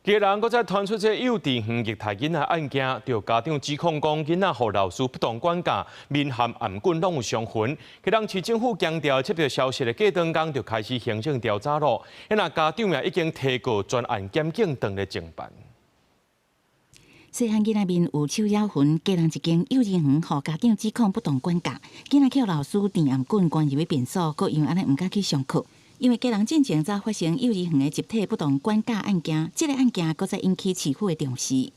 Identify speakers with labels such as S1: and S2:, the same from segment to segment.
S1: 基隆閣再傳出這幼稚園虐待囡仔案件，著家長指控講囡仔予老師不當管教，面頰頷頸攏有傷痕。基隆市政府強調，接到消息的隔當工就開始行政調查咯。若家長也已經提告專案檢警當咧偵辦。
S2: 細漢囡仔面有手咬痕，基隆一間幼兒園予家長指控不當管教，囡仔予老師電頷棍關入去便所，閣因為按呢毋敢去上課。因為基隆進前才發生幼兒園的集體不當管教案件，這個案件閣再引起市府的重視。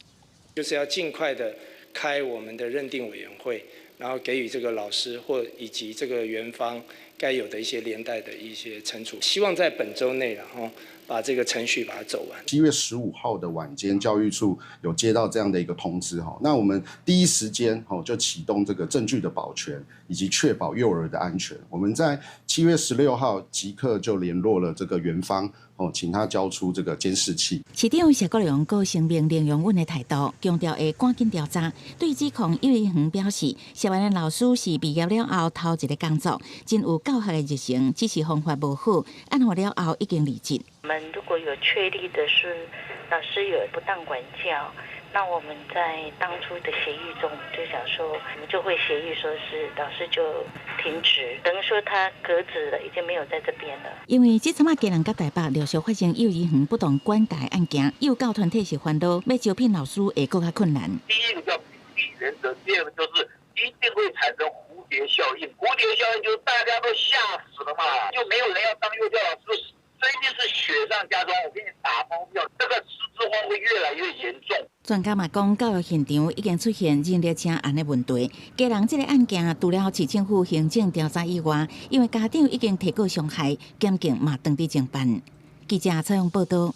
S3: 就是要盡快的開我們的認定委員會，然後給予這個老師或以及這個園方該有的一些連帶的一些懲處。希望在本週內，然後把這個程序把它走完。
S4: 7月15號的晚間，教育處有接到這樣的一個通知，哈，那我們第一時間就啟動這個證據的保全，以及確保幼兒的安全。我們在7月16號即刻就聯絡了這個園方，哦，請他交出這個監視器。
S2: 市長謝國樑閣聲明零容忍的態度，強調會趕緊調查。對指控幼兒園表示，涉案的老師是畢業了後頭一个工作，真有教學的熱誠，只是方法無好，案發了後已經離職。
S5: 我們如果有確立的是老師有不當管教，那我們在當初的協議中，我們就想說，我們就會協議說是老師就停職，等於說他革職了，已經沒有在這邊了。
S2: 因為這陣仔基隆佮台北陸續發生幼兒園不當管教案件，幼教團體是煩惱，欲招聘老師會閣較困難。
S6: 第一個叫比例原則，第二個就是一定會產生蝴蝶效應。蝴蝶效應就是大家都嚇死了嘛，就沒有人要當幼教老師。這一定是雪上加霜，我給你打包票，這個師資荒會越來越嚴重。
S2: 專家嘛講，教育現場已經出現人力車案的問題。基隆這個案件除了市政府行政調查以外，因為家長已經提告傷害，檢警嘛當佇偵辦。記者採訪報道。